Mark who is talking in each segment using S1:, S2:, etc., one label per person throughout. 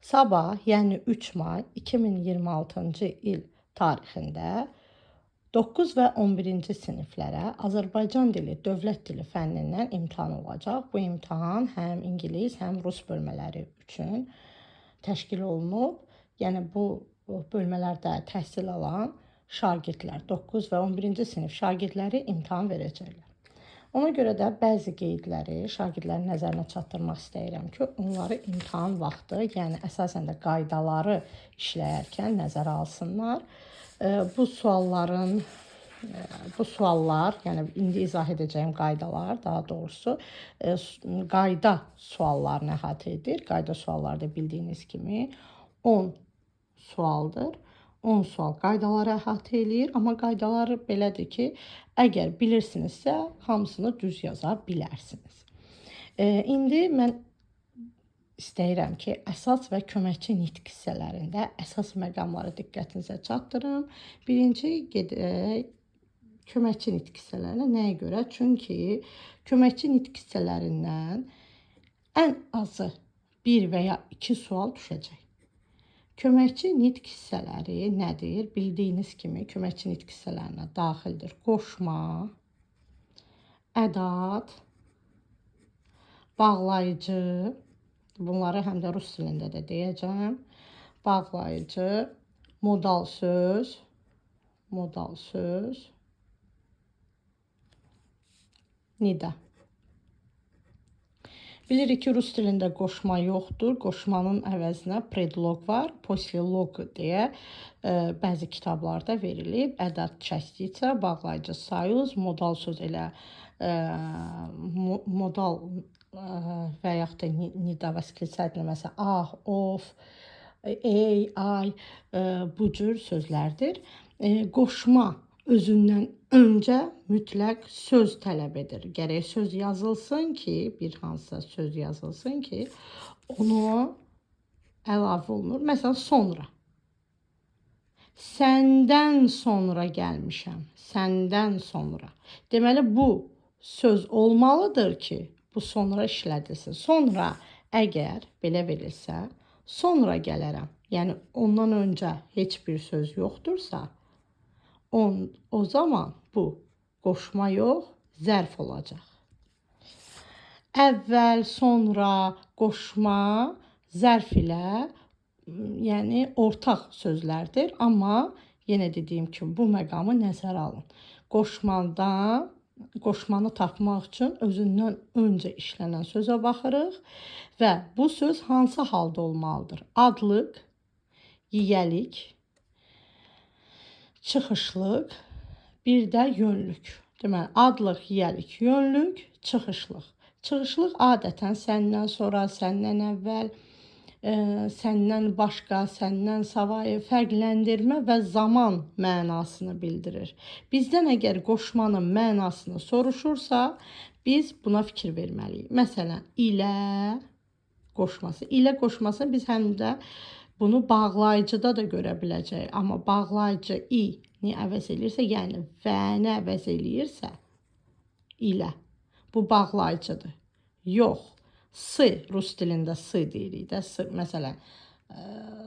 S1: Sabah, yəni 3 may 2026-cı il tarixində 9 və 11-ci siniflərə Azərbaycan dili dövlət dili fənnindən imtahan olacaq. Bu imtahan həm ingilis, həm rus bölmələri üçün təşkil olunub. Yəni bu bölmələrdə təhsil alan şagirdlər, 9 və 11-ci sinif şagirdləri imtahan verəcəklər. Ona görə də bəzi qeydləri şagirdlərin nəzərinə çatdırmaq istəyirəm ki, onları imtahan vaxtı, yəni əsasən də qaydaları işləyərkən nəzərə alsınlar. Bu sualların bu suallar, yəni indi izah edəcəyim qaydalar, daha doğrusu qayda suallarını əhatə edir. Qayda sualları da bildiyiniz kimi 10 sualdır. 10 sual qaydaları əhatə eləyir, amma qaydaları belədir ki, əgər bilirsinizsə, hamısını düz yaza bilərsiniz. İndi mən istəyirəm ki, əsas və köməkçi nitq hissələrində əsas məqamları diqqətinizə çatdırım. Birinci gedək köməkçi nitq hissələrinə. Nəyə görə? Çünki köməkçi nitq hissələrindən ən azı 1 və ya 2 sual düşəcək. Köməkçi nitq hissələri nədir? Bildiyiniz kimi köməkçi nitq hissələrinə daxildir qoşma, ədad, bağlayıcı, bunları həm də rus dilində də deyəcəm. Bağlayıcı, modal söz, nida. Bilirik ki, rus dilində qoşma yoxdur. Qoşmanın əvəzinə predlog var. Poslelog deyə bəzi kitablarda verilib. Ədad частица, bağlayıcı союз, modal söz elə modal və yaxud da nida восклицательный, məsələn, ah, of, ey, ay, bu cür sözlərdir. Qoşma özündən öncə mütləq söz tələb edir. Gərək söz yazılsın ki, bir hansısa söz yazılsın ki, onu əlavə olunur. Məsələn, sonra. Səndən sonra gəlmişəm. Səndən sonra. Deməli, bu söz olmalıdır ki, bu sonra işlədilsin. Sonra əgər belə verilsə, sonra gələrəm. Yəni, ondan öncə heç bir söz yoxdursa, o zaman bu qoşma yox, zərf olacaq. Əvvəl, sonra, qoşma, zərf ilə, yəni ortaq sözlərdir. Amma yenə dediyim kimi bu məqamı nəzərə alın. Qoşmanı tapmaq üçün özündən öncə işlənən sözə baxırıq və bu söz hansı halda olmalıdır? Adlıq, yiyəlik, çıxışlıq, bir də yönlük. Deməli, adlıq, yiyəlik, yönlük, çıxışlıq. Çıxışlıq adətən səndən sonra, səndən əvvəl, səndən başqa, səndən savayı fərqləndirmə və zaman mənasını bildirir. Bizdən əgər qoşmanın mənasını soruşursa, biz buna fikir verməliyik. Məsələn, ilə qoşması. İlə qoşmasını biz həm də bunu bağlayıcıda da görə biləcəyik. Amma bağlayıcı i-ni əvəz eləyirsə, yəni və-ni əvəz eləyirsə, ilə. Bu bağlayıcıdır. Yox. S, rus dilində s deyirik də. S, məsələn,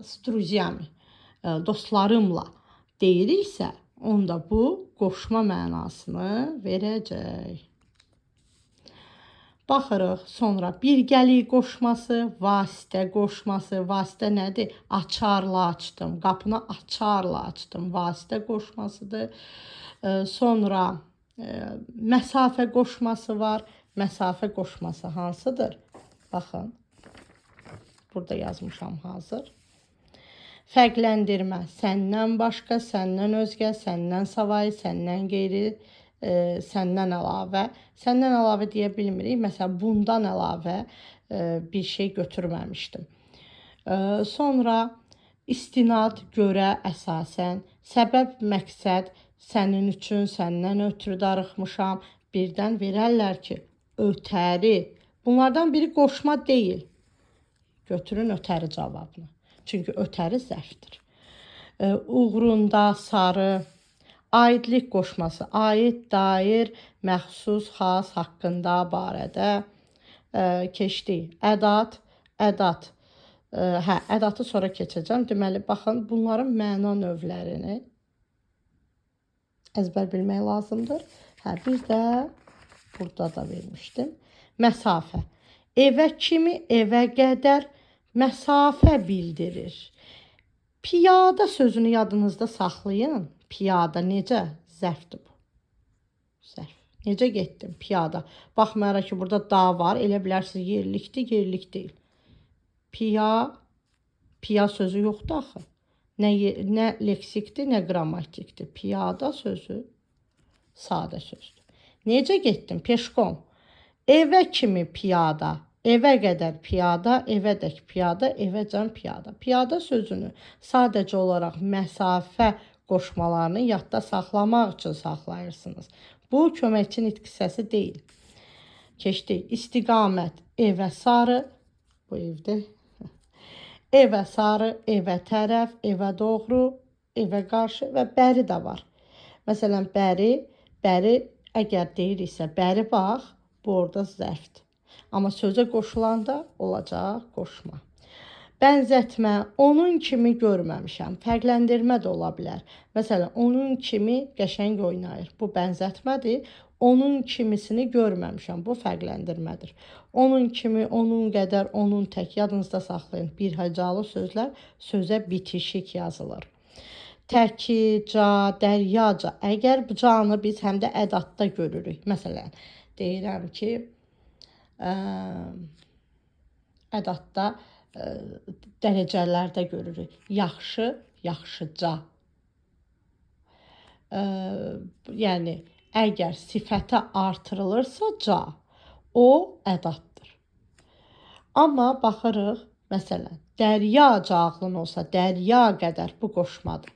S1: s druzyami, dostlarımla deyiriksə, onda bu qoşma mənasını verəcək. Baxırıq, sonra birgəlik qoşması, vasitə qoşması. Vasitə nədir? Açarla açdım, qapını açarla açdım. Vasitə qoşmasıdır. Sonra məsafə qoşması var. Məsafə qoşması hansıdır? Baxın, burada yazmışam hazır. Fərqləndirmə, səndən başqa, səndən özgə, səndən savayı, səndən qeyri, səndən əlavə. Səndən əlavə deyə bilmirik. Məsələn, bundan əlavə bir şey götürməmişdim. Sonra istinad, görə, əsasən, səbəb, məqsəd, sənin üçün, səndən ötürü darıxmışam. Birdən verərlər ki, ötəri. Bunlardan biri qoşma deyil. Götürün ötəri cavabını. Çünki ötəri zərfdir. Uğrunda, sarı, aidlik qoşması, aid, dair, məxsus, xas, haqqında, barədə keçdik. Ədad, ədad. Hə, ədatı sonra keçəcəm. Deməli, baxın, bunların məna növlərini əzbər bilmək lazımdır. Hə, bir də burada da vermişdim. Məsafə. Evə kimi, evə qədər məsafə bildirir. Piyada sözünü yadınızda saxlayın. Piyada necə? Zərfdir bu. Zərf. Necə getdim? Piyada. Baxmayaraq ki, burada da var. Elə bilərsiniz, yerlikdir, yerlik deyil. Piya sözü yoxdur axı. Nə leksikdir, nə qrammatikdir. Piyada sözü sadə sözdür. Necə getdim? Peşkom. Evə kimi piyada, evə qədər piyada, evədək piyada, evəcən piyada. Piyada sözünü sadəcə olaraq məsafə qoşmalarını yadda saxlamaq üçün saxlayırsınız. Bu köməkçi nitq hissəsi deyil. Keçdik. İstiqamət evə sarı, bu evdir. Evə sarı, evə tərəf, evə doğru, evə qarşı və bəri də var. Məsələn, bəri əgər deyiriksə, bəri bax, bu orada zərfdir. Amma sözə qoşulanda olacaq qoşma. Bənzətmə, onun kimi görməmişəm. Fərqləndirmə də ola bilər. Məsələn, onun kimi qəşəng oynayır. Bu bənzətmədir. Onun kimisini görməmişəm. Bu fərqləndirmədir. Onun kimi, onun qədər, onun tək. Yadınızda saxlayın. Bir hecalı sözlər sözə bitişik yazılır. Təki, ca, dəryaca. Əgər bu canı biz həm də ədadda görürük. Məsələn, deyirəm ki, ədadda dərəcələrdə görürük. Yaxşı, yaxşıca. Yəni, əgər sifətə artırılırsa ca, o ədaddır. Amma baxırıq, məsələn, dəryaca ağlın olsa, dərya qədər bu qoşmadır.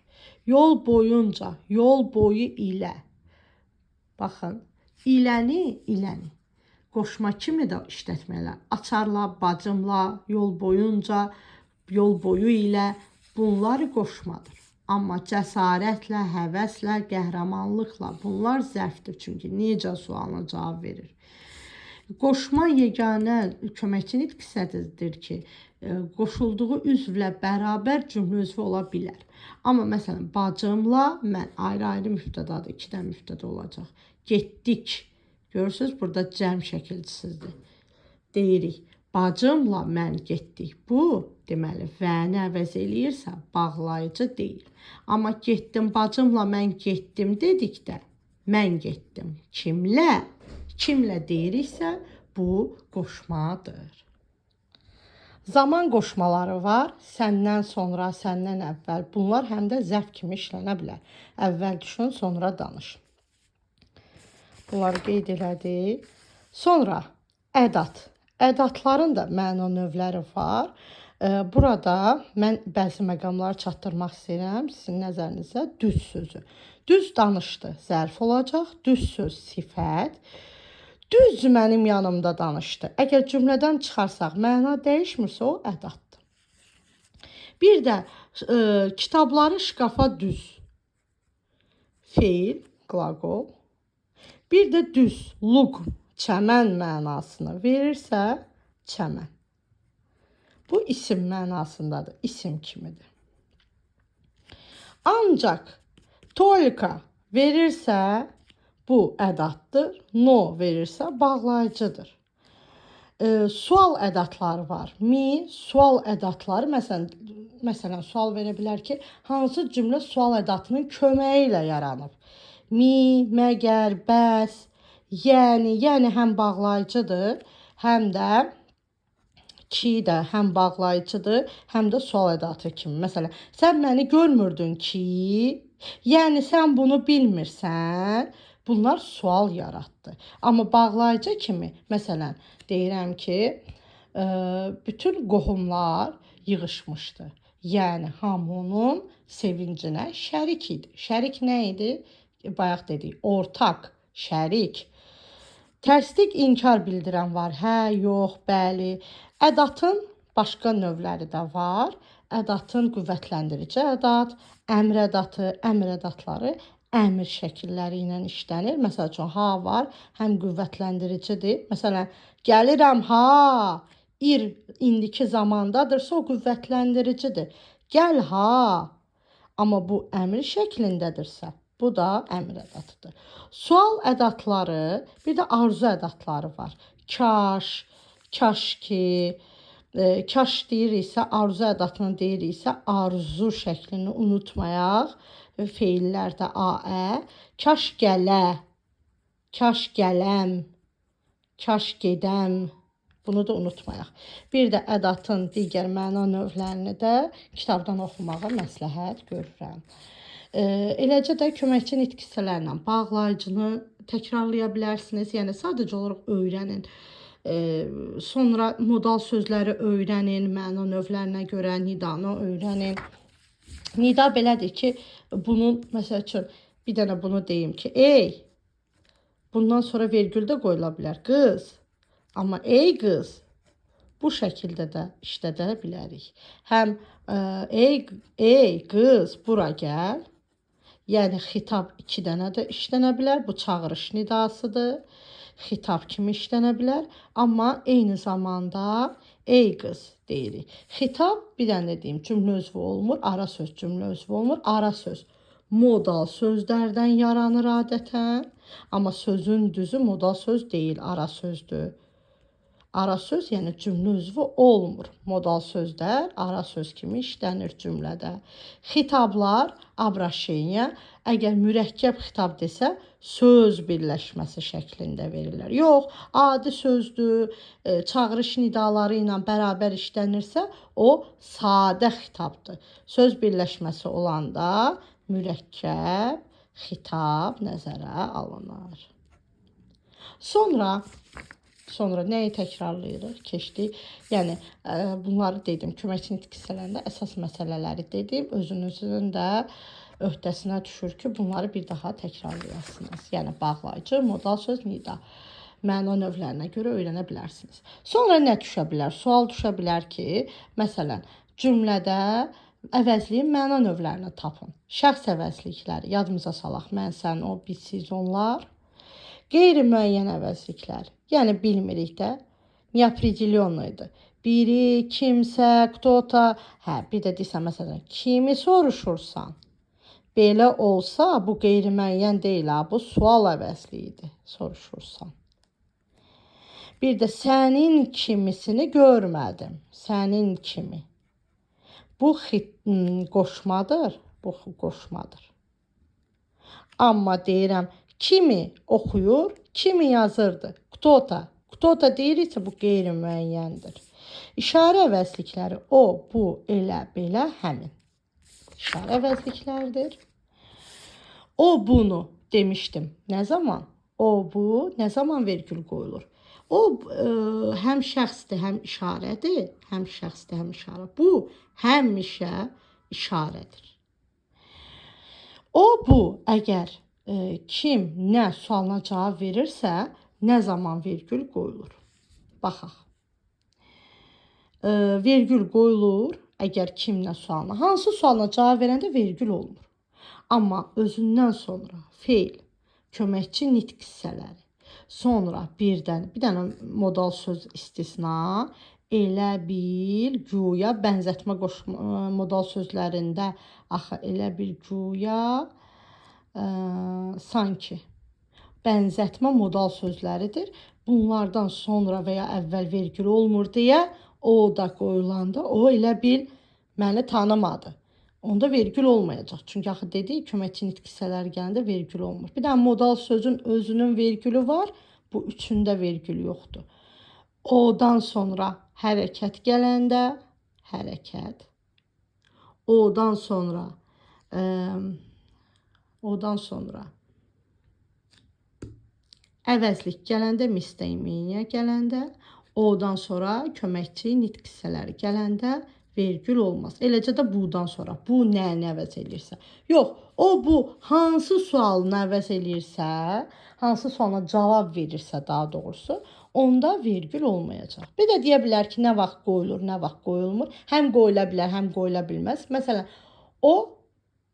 S1: Yol boyunca, yol boyu ilə. Baxın, iləni. Qoşma kimi də işlətmələr. Açarla, bacımla, yol boyunca, yol boyu ilə bunlar qoşmadır. Amma cəsarətlə, həvəslə, qəhrəmanlıqla bunlar zərfdir. Çünki necə sualına cavab verir. Qoşma yeganə köməkçi nitq hissəsidir ki, qoşulduğu üzvlə bərabər cümlə üzvü ola bilər. Amma məsələn, bacımla mən ayrı-ayrı mübtədadır, iki dənə mübtəda olacaq. Getdik. Görürsünüz, burada cəm şəkilçisidir. Deyirik, bacımla mən getdik. Bu, deməli, vəni əvəz eləyirsə, bağlayıcı deyil. Amma getdim, bacımla mən getdim dedikdə, mən getdim. Kimlə? Kimlə deyiriksə, bu qoşmadır. Zaman qoşmaları var. Səndən sonra, səndən əvvəl. Bunlar həm də zərf kimi işlənə bilər. Əvvəl düşün, sonra danış. Bunları qeyd elədik. Sonra ədad. Ədadların da məna növləri var. Burada mən bəzi məqamları çatdırmaq istəyirəm sizin nəzərinizə. Düz sözü. Düz danışdı zərf olacaq. Düz söz sifət. Düz mənim yanımda danışdı. Əgər cümlədən çıxarsaq, məna dəyişmirsə, o ədaddır. Bir də kitabları şkafa düz. Feil, qlaqol. Bir də düz, luq, çəmən mənasını verirsə, çəmən. Bu isim mənasındadır, isim kimidir. Ancaq tolka verirsə, bu ədaddır. No verirsə, bağlayıcıdır. Sual ədadları var. Mi, sual ədadları, məsələn, sual verə bilər ki, hansı cümlə sual ədadının köməyi ilə yaranıb? Mi, məgər, bəs, yəni həm bağlayıcıdır, həm də ki də həm bağlayıcıdır, həm də sual ədatı kimi. Məsələn, sən məni görmürdün ki, yəni sən bunu bilmirsən. Bunlar sual yaratdı. Amma bağlayıcı kimi, məsələn, deyirəm ki, bütün qohumlar yığışmışdı. Yəni, hamı onun sevincinə şərik idi. Şərik nə idi? Bayaq dedik, ortaq, şərik. Təsdiq, inkar bildirən var. Hə, yox, bəli. Ədatın başqa növləri də var. Ədatın qüvvətləndirici ədat, əmr ədatı, əmr ədatları əmr şəkilləri ilə işlənir. Məsəl üçün, ha var, həm qüvvətləndiricidir. Məsələn, gəlirəm ha, Ir indiki zamandadırsa o qüvvətləndiricidir. Gəl ha. Amma bu əmr şəklindədirsə, bu da əmr ədatıdır. Sual ədatları, bir də arzu ədatları var. Kaş, kaş ki, kaş deyiriksə, arzu ədatını deyiriksə, arzu şəklini unutmayaq. Feillərdə a, ə. Kaş gələ, kaş gələm, kaş gedəm. Bunu da unutmayaq. Bir də ədatın digər məna növlərini də kitabdan oxumağı məsləhət görürəm. Eləcə də köməkçi nitq hissələrlə bağlayıcını təkrarlaya bilərsiniz. Yəni sadəcə olaraq öyrənin. Sonra modal sözləri öyrənin, məna növlərinə görə nidanı öyrənin. Nida belədir ki, bunun məsəl üçün bir dənə bunu deyim ki, ey, bundan sonra vergül də qoyula bilər, qız. Amma ey qız, bu şəkildə də işlədə bilərik. Həm ey qız, bura gəl. Yəni xitab iki dənə də işlənə bilər. Bu çağırış nidasıdır. Xitab kimi işlənə bilər. Amma eyni zamanda ey qız deyirik. Xitab, bir dənə deyim, cümlə üzvü olmur. Ara söz cümlə üzvü olmur. Ara söz modal sözlərdən yaranır adətən. Amma sözün düzü modal söz deyil, ara sözdür. Ara söz, yəni cümlə üzvü olmur. Modal sözlər ara söz kimi işlənir cümlədə. Xitablar, abraşeniya, əgər mürəkkəb xitab desə, söz birləşməsi şəklində verirlər. Yox, adi sözdür, çağırış nidaları ilə bərabər işlənirsə, o sadə xitabdır. Söz birləşməsi olanda mürəkkəb xitab nəzərə alınır. Sonra nəyi təkrarlayırıq? Keçdik. Yəni, bunları dedim. Köməkçi nitq hissələrində əsas məsələləri dedim. Özünüzün də öhdəsinə düşür ki, bunları bir daha təkrarlayasınız. Yəni, bağlayıcı, modal söz, nida. Məna növlərinə görə öyrənə bilərsiniz. Sonra nə düşə bilər? Sual düşə bilər ki, məsələn, cümlədə əvəzliyin məna növlərini tapın. Şəxs əvəzlikləri, yadımıza salaq. Mən, sən, o, biz, siz, onlar. Qeyri-müəyyən əvəzliklər, yəni bilmirik də, neopredelioniydi. Biri, kimsə, кто-то, hə, bir də deyirsən, məsələn, kimi soruşursan? Belə olsa, bu qeyri-müəyyən deyil, ha, bu sual əvəzliyidir, soruşursan. Bir də sənin kimisini görmədim, sənin kimi. Bu qoşmadır, bu qoşmadır. Amma deyirəm, kimi oxuyur, kimi yazırdı. Кто-то. Кто-то deyiriksə, bu qeyri-müəyyəndir. İşarə əvəzlikləri o, bu, elə, belə, həmin. İşarə əvəzliklərdir. O, bunu demişdim. Nə zaman? O, bu, nə zaman vergül qoyulur? O, həm şəxsdir, həm işarədir. Həm şəxsdir, həm işarə. Bu, həmişə işarədir. O, bu, əgər kim nə sualına cavab verirsə, nə zaman vergül qoyulur? Baxaq. Vergül qoyulur əgər kim nə sualına. Hansı sualına cavab verəndə vergül olmur. Amma özündən sonra feil, köməkçi nitq hissələri, sonra bir dənə modal söz istisna, elə bil, güya, bənzətmə qoşma modal sözlərində axı elə bil, güya, sanki bənzətmə modal sözləridir. Bunlardan sonra və ya əvvəl vergül olmur deyə o da qoyulanda o elə bil məni tanımadı. Onda vergül olmayacaq. Çünki axı dedik, köməkçi nitq hissələri gələndə vergül olmur. Bir də modal sözün özünün vergülü var. Bu üçündə vergül yoxdur. Odan sonra hərəkət gələndə hərəkət. Odan sonra əvəzlik gələndə, местоимение gələndə, odan sonra köməkçi nitq hissələri gələndə vergül olmaz. Eləcə də budan sonra bu nəyini əvəz eləyirsə. Yox, o bu hansı sualını əvəz eləyirsə, hansı sualına cavab verirsə daha doğrusu, onda vergül olmayacaq. Bir də deyə bilər ki, nə vaxt qoyulur, nə vaxt qoyulmur. Həm qoyula bilər, həm qoyula bilməz. Məsələn, o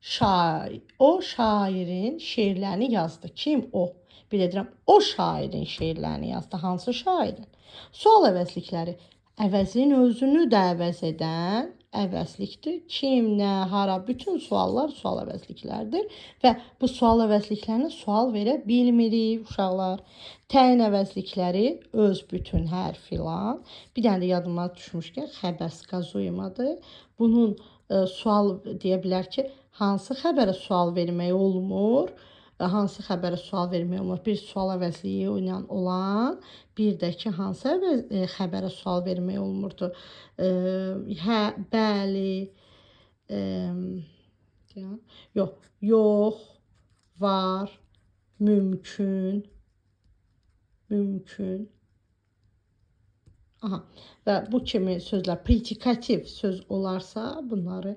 S1: şairin şeirlərini yazdı. Kim o? Bir də deyirəm, o şairin şeirlərini yazdı. Hansı şairin? Sual əvəzlikləri. Əvəzliyin özünü də əvəz edən əvəzlikdir. Kim, nə, hara, bütün suallar sual əvəzliklərdir və bu sual əvəzliklərinə sual verə bilmirik uşaqlar. Təyin əvəzlikləri öz, bütün, hər filan. Bir dənə də yadıma düşmüşkən xəbər skazuemadır. Bunun sual deyə bilər ki, hansı xəbərə sual vermək olmur? Hansı xəbərə sual vermək olmur? Bir sual əvəzliyi ilə olan, bir də ki, hansı xəbərə sual vermək olmurdu? Hə, bəli, yox, yox, var, mümkün, mümkün. Aha. Və bu kimi sözlər predikativ söz olarsa bunları